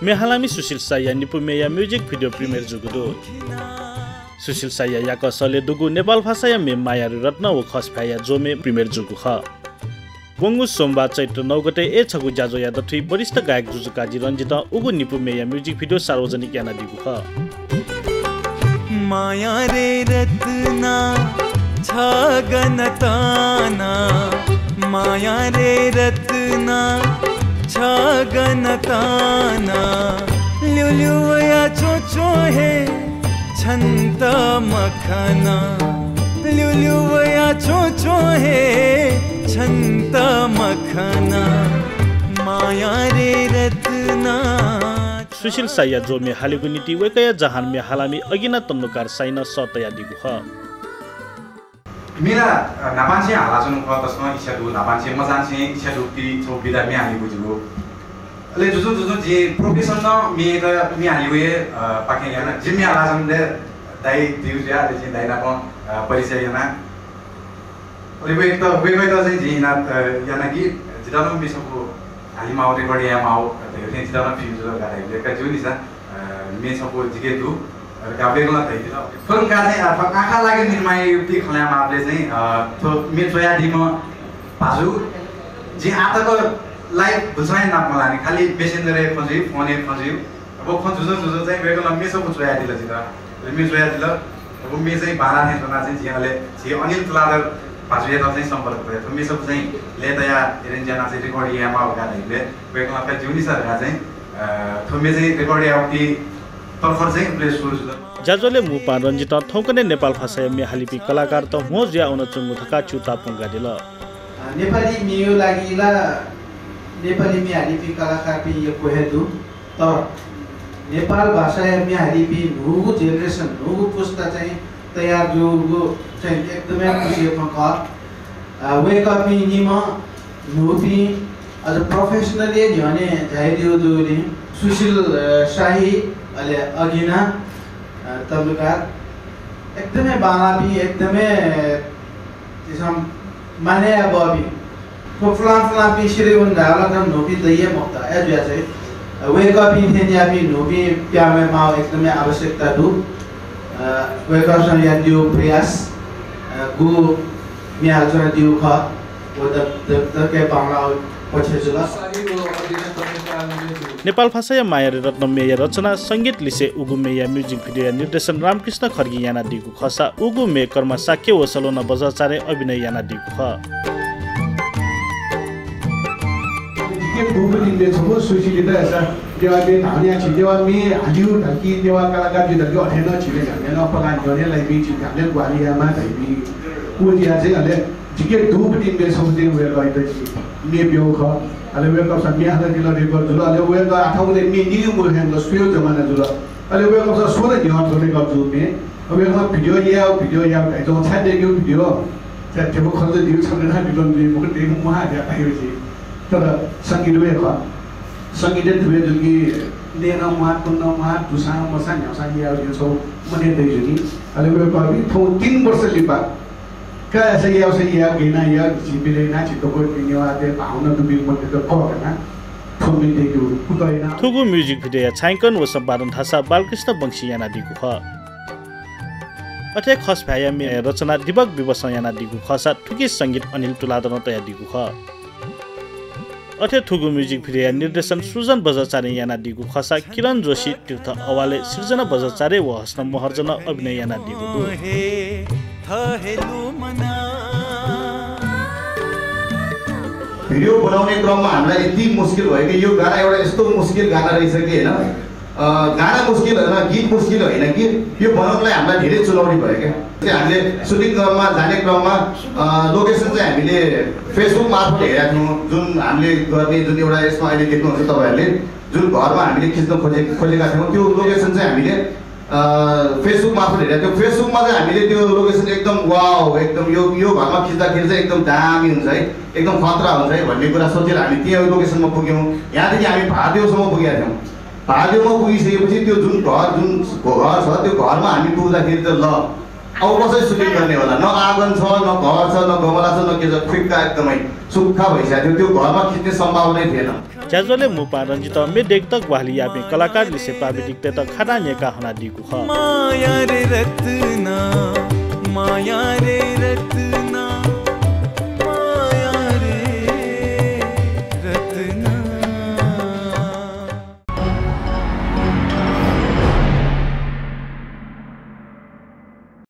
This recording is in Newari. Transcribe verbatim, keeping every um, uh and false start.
म्ये हालामि सुशील शाहीया निपु म्येया music video premiere जूगु दु। सुशील शाहीया याकःसलय् दुगु नेपाल भाषाया म्ये माया रे रत्न व खसभाय्‌या ज्वःम्ये premiere जूगु खः। वंगु सोमबार चैत्र नौ गते ए छगू ज्याझ्वःया दथुइ वरिष्ठ गायक जुजु काजी रञ्जितं उगु निपु म्येया music video सार्वजनिक यानादीगु खः। माया रे रत्ना छ गन ताना, माया रे रत्ना छ गन ताना, ल्यूल्यूया च्वंच्वं हे छन्त मखना, ल्यूल्यूया च्वंच्वं हे छन्त मखना, माया रे रत्ना। सुशील शाहीया ज्वःम्ये हालेगु निंतिं वय्‌कःया जहान म्ये हालामि अगिना तन्नुकार शाहीनं सः तयादीगु खः। म्ये ला, अ, न्हापांनिसें हालाच्वनागु खः, तसकं इच्छा दु, न्हापांनिसें मचांनिसें इच्छा दुगुति छगू विधा म्ये हालेगु जिगु। अले जुजुं जुजुं जिं profession नं म्येत, म्ये हालेगु हे, अ, पाखें याना। जिं म्ये हालाच्वनागु दाइ दिउ जुया, अले जिं दाइ नाप, अ, परिचय याना। अले वय्‌कः, वय्‌कःयात चाहिँ जिं याना, अ, याना कि जितः नं म्ये छपु हाले माउ, record याये माउ धयागु थें जितः नं feel जुल का धयागु का ज्यू निसा, अ, म्ये छपु जिके दु, अ, का वय्‌कलं धयादिल। थ्व धुंकाः चाहिँ, अ, थ्व आँखा लागि निर्माण युक्ति खँ ल्हायेमाःबलय् चाहिँ, अ, थ्व म्ये च्वयादीम्ह भाजु जिं आः तक live भुछां हे नाप मलानि, खालि messenger-य् खँ जुइ, phone-य् खँ जुइ। अब खँ जुजुं जुजुं चाहिँ वय्‌कलं म्ये छपु च्वयादिल जितः। अले म्ये च्वयादिल। अब म्ये चाहिँ बांलाः थें च्वनाः चाहिँ जिं अले झी अनिल तुलाधर भाजुयात चाहिँ सम्पर्क कया। थ्व म्ये छपु चाहिँ लय् तयाः arrange यानाः चाहिँ record यायेमाः धकाः धाइबलय् वय्‌कलं का ज्यू निसा धकाः चाहिँ, अ, थ्व म्ये चाहिँ record यायेगु तर्खर चाहिँ उबलय् सुरु जुल। ज्याझ्वलय् मू पाहां रञ्जितं थौंकन्हय् नेपाल भाषाया म्ये हालीपिं कलाकारत ह्वँ जुयाः वनाच्वंगु धकाः च्यूताः प्वंकादिल। अ, नेपाली म्येया लागि ला नेपाली म्ये हालीपिं कलाकारपिं यक्व हे दु। तर नेपाल भाषाया म्ये हालीपिं न्हूगु generation, न्हूगु पुस्ता चाहिँ तयार जूगु चाहिँ एकदमै खुसीया खँ खः। अ, वय्‌कःपिं निम्ह न्हूपिं अझ professionally न्ह्यःने झायादीगु जूगुलिं सुशील, अ, शाही, अले अगिना, अ, तन्नुकार एकदमै बांलाःपिं, एकदमै झीसं मानय् याये बहःपिं। थ्व फुलां फुलांपिं सिधइगु धाःबलय् नं न्हूपिं दइ हे मखुत, अय् जुयाः चाहिँ वय्‌कःपिं थें ज्याःपिं न्हूपिं प्याहां वयेमाःगु एकदमै आवश्यकता दु। अ, वय्‌कःपिन्सं यानादीगु प्रयास, अ, गु म्ये हालाच्वनादीगु खः, व दक-, दक-, दकलय् बांलाःगु पक्ष जुल। नेपाल भाषाया माया रे रत्न म्येया रचना संगीत लिसे उगु म्येया music video-या निर्देशन रामकृष्ण खड्गीं यानादीगु खःसा उगु म्ये कर्मा शाक्य व सलोना बज्राचार्यं अभिनय यानादीगु खः। जिके दुगु म्ये छपु सुशीलयात अय्‌सा नेवाः म्ये धाःगु न्ह्यः झी नेवाः म्ये हालीगु धकाः, नेवाः कलाकार जुइ धकाः अथे नं झीके न्ह्यःने नं पलाः न्ह्यःने लाइपिं, झी न्ह्यःने ग्वाहालि यायेमाः धाइपिं। व जुयाः चाहिँ अले जिके दुगु म्ये छपु चाहिँ वय्‌कःयात जिं म्ये ब्यूगु खः। अले वय्‌कःपिन्सं म्ये हालादिल, record जुल। अले वय्‌कः आः थौंकन्हय् म्ये नीगु मदु, स्वयेगु जमाना जुल। अले वय्‌कःपिन्सं स्वल न्ह्यः थ्व record जूगु म्ये। अले वय्‌कलं video यायेगु, video यायेगु धाइच्वं, छाय् दय्‌केगु video? छाय् ध्यबा खर्च दइगु, छकः नं विद्वान जुइ मखु, दइ मखु, म्वाः धयाः धाइ वइ। तर संगीत व हे खः। संगीत हे थुबलय् जुल कि नये नं म्वाः, त्वने नं म्वाः, दुसां मसां न्ह्यागुसां यायेगु छगू मनय् दइ जुनि। अले वय्‌कःपिं थौं तीन वर्ष लिपा का अय्‌सा याःगु, अय्‌सा याःगु, गय् यानाः याःगु, झी मिले यानाः झी दक्वसिबय् नेवाःतय् भावना दुपिं मनूतय्‌त कःघानाः थ्व म्ये दय्‌केगु कुतः याना। थुगु music video-या छायांकन व सम्पादन धाःसा बालकृष्ण वंशीं यानादीगु खः। अथे खसभाय्‌या म्ये रचना दीपक विवशं यानादीगु खःसा थुकी संगीत अनिल तुलाधरं तयादीगु खः। अथे थुगु music video-या निर्देशन सुजन बज्राचार्यं यानादीगु खःसा किरण जोशी, तीर्थ अवाले, सृजना बज्राचार्य व हसन महर्जनं अभिनय यानादीगु दु। Video बनाउने क्रममा हामीलाई यति मुस्किल भयो कि यो गाना एउटा यस्तो मुस्किल गाना रहेछ कि, होइन? अ, गाना मुस्किल होइन, गीत मुस्किल होइन कि, यो बनाउनलाई हामीलाई धेरै चुनौती भयो क्या। चाहिँ हामीले shooting क्रममा, जाने क्रममा, अ, location चाहिँ हामीले Facebook मार्फत हेरेका थियौँ, जुन हामीले गर्ने, जुन एउटा यसमा अहिले देख्नुहुन्छ तपाईँहरूले, जुन घरमा हामीले खिच्न खोजे-, खोजेका थियौँ, त्यो location चाहिँ हामीले, अ, Facebook मार्फत हेरेका थियौँ। Facebook-मा चाहिँ हामीले त्यो location एकदम wow, एकदम यो, यो घरमा खिच्दाखेरि चाहिँ एकदम दामी हुन्छ है, एकदम खतरा हुन्छ है भन्ने कुरा सोचेर हामी त्यहाँ location-मा पुग्यौँ। यहाँदेखि हामी भारदेवसम्म पुगेका थियौँ। भारदेवमा पुगिसकेपछि त्यो जुन घर, जुन घर छ, त्यो घरमा हामी पुग्दाखेरि त ल, अब कसरी shooting गर्ने होला? न आँगन छ, न घर छ, न गमला छ, न के छ, खुइक्का एकदमै सुक्खा भइसकेको थियो। त्यो घरमा खिच्ने सम्भावनै थिएन। ज्याझ्वलय् मू पाहांतं जितः मेदय्केत ग्वाहालि याःपिं कलाकार लिसे प्राविधिकतय्त खातां न्ययेका हनादीगु खः। माया रे रत्ना, माया रे